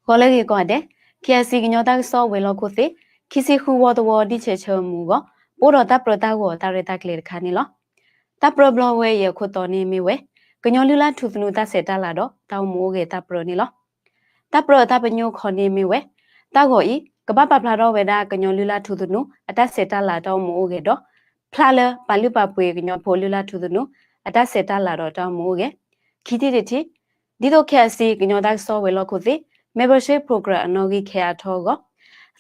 ဂီၤလၢအဂ့ၤကိးဂၤဒဲး, KIC ကညီတၢ်ကစီၣ်ဝဲၤလီၢ်ခိၣ်သ့ၣ် ခံဆံဃုဝီတဝီ ဒ်ဆဲးဆၢအမူးအဂီၢ် ပအိၣ်ဒီးတၢ်ပြၢတၢ်ဂီၤအတၢ်ရဲၣ်တၢ်ကျဲၤတခါန့ၣ်လီၤ. တၢ်ပြၢဘျီဝဲအံၤအခိၣ်တီန့ၣ်မ့ၢ်ဝဲ ကညီလုၢ်လၢ်ထူသနူတၢ်ဆဲးတၢ်လၤဒီးတၢ်အိၣ်မူအိၣ်ဂဲၤတၢ်ပြၢန့ၣ်လီၤ. တၢ်ပြၢအတၢ်ပညိၣ်ခီန့ၣ်မ့ၢ်ဝဲ တၢ်ဂီၤအံၤ ကဘၣ်ပာ်ဖျါထီၣ်ဝဲဒၣ် ကညီလုၢ်လၢ်ထူသနူအတၢ်ဆဲးတၢ်လၤတၢ်အိၣ်မူအိၣ်ဂဲၤဒီး ဖျါလၢပာ်လုၢ်ပာ်ပှ့ၤကညီဖိလုၢ်လၢ်ထူသနူအတၢ်ဆဲးတၢ်လၤဒီးတၢ်အိၣ်မူအိၣ်ဂဲၤ. ခံထံၣ်တထံၣ်, ဒ်သိး KIC ကညီတၢ်ကစီၣ်ဝဲၤလီၢ်ခိၣ်သ့ၣ် membership program အနီၣ်ဂံၢ်ခဲအါထီၣ်အဂီၢ်.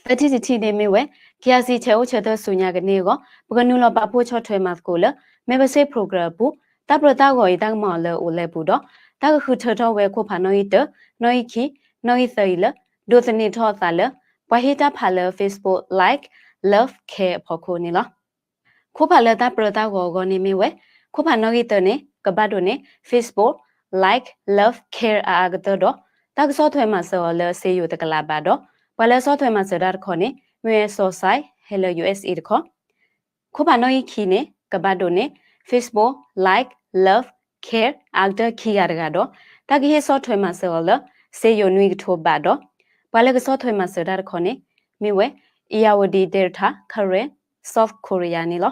သၢထံၣ်တထံၣ်န့ၣ်မ့ၢ်ဝဲ KIC ဆဲးအိၣ်ဆၢထၢၣ်ဆူညါကန့ၢ်အဂီၢ် ပကနုာ်လီၤပာ်ဖှိၣ်ဆီၣ်ထွဲမၤသကိးလၢ membership program အပူၤ တၢ်ပြၢတၢ်ဂီၤအံၤတၢ်ကမၤအီၤလၢအအိၣ်လဲၣ်အပူၤဒီး တၢ်ကဃုထၢထီၣ်ဝဲခိၣ်ဖးနီၣ်ဂံၢ်တၢ, နီၣ်ဂံၢ်ခံ, နီၣ်ဂံၢ်သၢအံၤလၢ ဒိးသန့ၤထီၣ်အသးလၢ ပှၤဟ့ၣ်တၢ်ဖးလၢ Facebook Like Love Care အဖီခိၣ်န့ၣ်လီၤ. ခိၣ်ဖးလၢတၢ်ပြၢတၢ်ဂီၤအဂီၢ်န့ၣ်မ့ၢ်ဝဲ ခိၣ်ဖးနီၣ်ဂံၢ်တၢန့ၣ် ကဘၣ်ဒိးန့ၢ် Facebook Like Love Care အအါကတၢၢ်ဒီး တၢ်ကဆီၣ်ထွဲမၤစၢၤအီၤလၢစ့ယိၤတကလးဘးဒီး ပှၤလၢအဆီၣ်ထွဲမၤစၢၤတၢ်တခီန့ၣ် မ့ၢ်ဝဲစီၤစဲး ဟဲလၢ ယူၢ်အ့းအ့း တခီ ခိၣ်ဖးနီၣ်ဂံၢ်ခံန့ၣ် ကဘၣ်ဒိးန့ၢ် Facebook Like Love Care အအါကတၢၢ်ခံဂၤတဂၤဒီး တၢ်ကဟ့ၣ်ဆီၣ်ထွဲမၤစၢၤအီၤလၢ စ့ယိၤနွံကထိဘးဒီး ပှၤလၢကဆီၣ်ထွဲမၤစၢၤတၢ်တခီန့ၣ် မ့ၢ်ဝဲ Irrawaddy Delta Karen South Korea န့ၣ်လီၤ.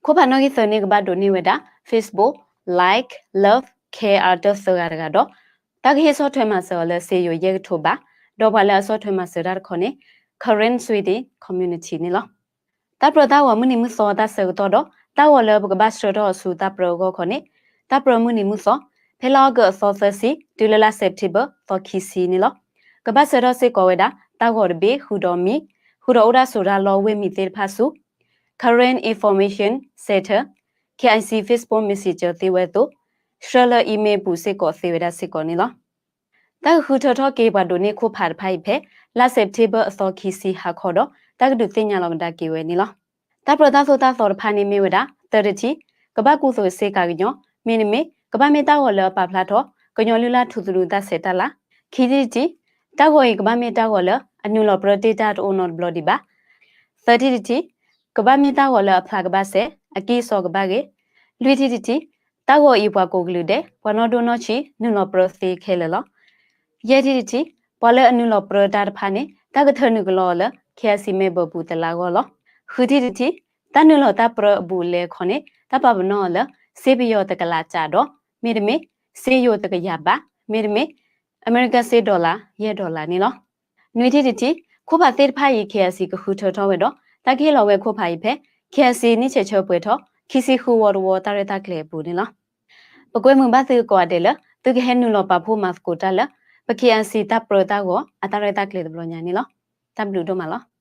ခိၣ်ဖးနီၣ်ဂံၢ်သၢန့ၣ် ကဘၣ်ဒိးန့ၢ်ဝဲဒၣ် Facebook Like Love Care အအါကတၢၢ်သၢဂၤတဂၤဒီး တၢ်ကဟ့ၣ်ဆီၣ်ထွဲမၤစၢၤအီၤလၢ စ့ယိၤယဲၢ်ကထိဘး ဒီးပှၤလၢအဆီၣ်ထွဲမၤစၢၤတၢ်တခီန့ၣ် Karen Sweden Community န့ၣ်လီၤ. တၢ်ပြၢတၢ်ဂီၤမုၢ်နံၤမုၢ်သီတၢ်ဆၢကတီၢ်ဒီး တၢ်ဂီၤလၢပကဘၣ်ဆှၢထီၣ်အီၤဆူတၢ်ပြၢအဂီၢ်ခီန့ၣ် တၢ်ပြၢမုၢ်နံၤမုၢ်သီ ဖဲလါအီကူးအသီသၢဆံ တုၤလၢလါစဲးပထ့ဘၢၣ်အသီခံဆံန့ၣ်လီၤ. ကဘၣ်ဆှၢထီၣ်စ့ၢ်ကီးဝဲဒၣ် တၢ်ဂီၤတဘ့ၣ် ဃုာ်ဒီးမံၤ, ဃုာ်ဒီးအိၣ်ဒၣ်ဆိးတၢ်လီၢ်ဝ့ၢ်မံၤသ့ၣ်တဖၣ်ဆူ Karen Information Center, KIC Facebook Messenger သ့ဝဲအသိး ဆှၢလၢ email ပူၤစ့ၢ်ကီးသ့ဝဲဒၣ်စ့ၢ်ကီးန့ၣ်လီၤ. တၢ်ကဃုထၢထီၣ်က့ၤပှၤဒိးန့ၢ်ခိၣ်ဖးတဖၣ်အံၤဖဲ လါစဲးပထ့ဘၢၣ်အသီခံဆံဟါခီဒီး တၢ်ကဒုးသ့ၣ်ညါလီၤကဒါက့ၤဝဲန့ၣ်လီၤ. တၢ်ပြၢတၢ်သိၣ်တၢ်သီတဖၣ်န့ၣ်မ့ၢ်ဝဲဒၣ် သၢထံၣ်, ကဘၣ်ကူသိးစ့ကၤကညီ, မ့တမ့ၢ် ကဘၣ်မ့ၢ်တၢ်ဂီၤလၢအပာ်ဖျါထီၣ် ကညီလုၢ်လၢ်ထူသနူတၢ်ဆဲးတၢ်လၤ. ခံထံၣ်တထံၣ်, တၢ်ဂီၤအံၤကဘၣ်မ့ၢ်တၢ်ဂီၤလၢ အနုာ်လီၤပြၢတ့ၢ်တၢ်တအိၣ်နီတဘျီဒံးဘၣ်. သၢထံၣ်တထံၣ်, ကဘၣ်မ့ၢ်တၢ်ဂီၤလၢအဖျါကဘၣ်စဲး, အကံၢ်အစီကဘၣ်ဂ့ၤ. လွံၢ်ထံၣ်တထံၣ်, တၢ်ဂီၤအံၤပှၤကိးကလုာ်ဒဲး, ပှၤနီၣ်ဒိၣ်နီၣ်ဆံး နုာ်လီၤပြၢသ့ခဲလၢာ်လီၤ. ယဲၢ်ထံၣ်တထံၣ်, ပှၤလၢအနုာ်လီၤပြၢတၢ်တဖၣ်န့ၣ် တၢ်ကထၢနုာ်ကလီအီၤလၢ KIC member ပူၤတလါဂီၢ်လီၤ. ဃုထံၣ်တထံၣ်, တၢ်နုာ်လီၤတၢ်ပြၢအဘူးအလဲအခီန့ၣ် တၢ်ပာ်ပနီၣ်အီၤလၢ စ့ပယီၤတကလးကးဒီး မ့တမ့ၢ် စ့ယိၤတကယၤဘး မ့တမ့ၢ် အမဲရကၤစ့ dollar ယဲၢ် dollar န့ၣ်လီၤ. နွံထံၣ်တထံၣ်, ခိၣ်ဖးသ့ၣ်တဖၣ်အံၤ KIC ကဃုထၢထီၣ်ဝဲဒီး တၢ်ကဟ့ၣ်လီၤဝဲခိၣ်ဖးအံၤဖဲ KIC န့ၢ်ဆဲးဆၢပှဲၤထီၣ် ခံဆံဃုဝီတဝီတၢ်ရဲၣ်တၢ်ကျဲၤအပူၤန့ၣ်လီၤ. ပကွဲမုာ်ဘၣ်သုကိးဂၤဒဲးလၢ သုကဟဲနုာ်လီၤပာ်ဖှိၣ်မၤသကိးတၢ်လၢ ပ KIC တၢ်ပြၢတၢ်ဂီၤအတၢ်ရဲၣ်တၢ်ကျဲၤတဘျီညါန့ၣ်လီၤ. တၢ်ဘျုးဒိၣ်မးလီၤ.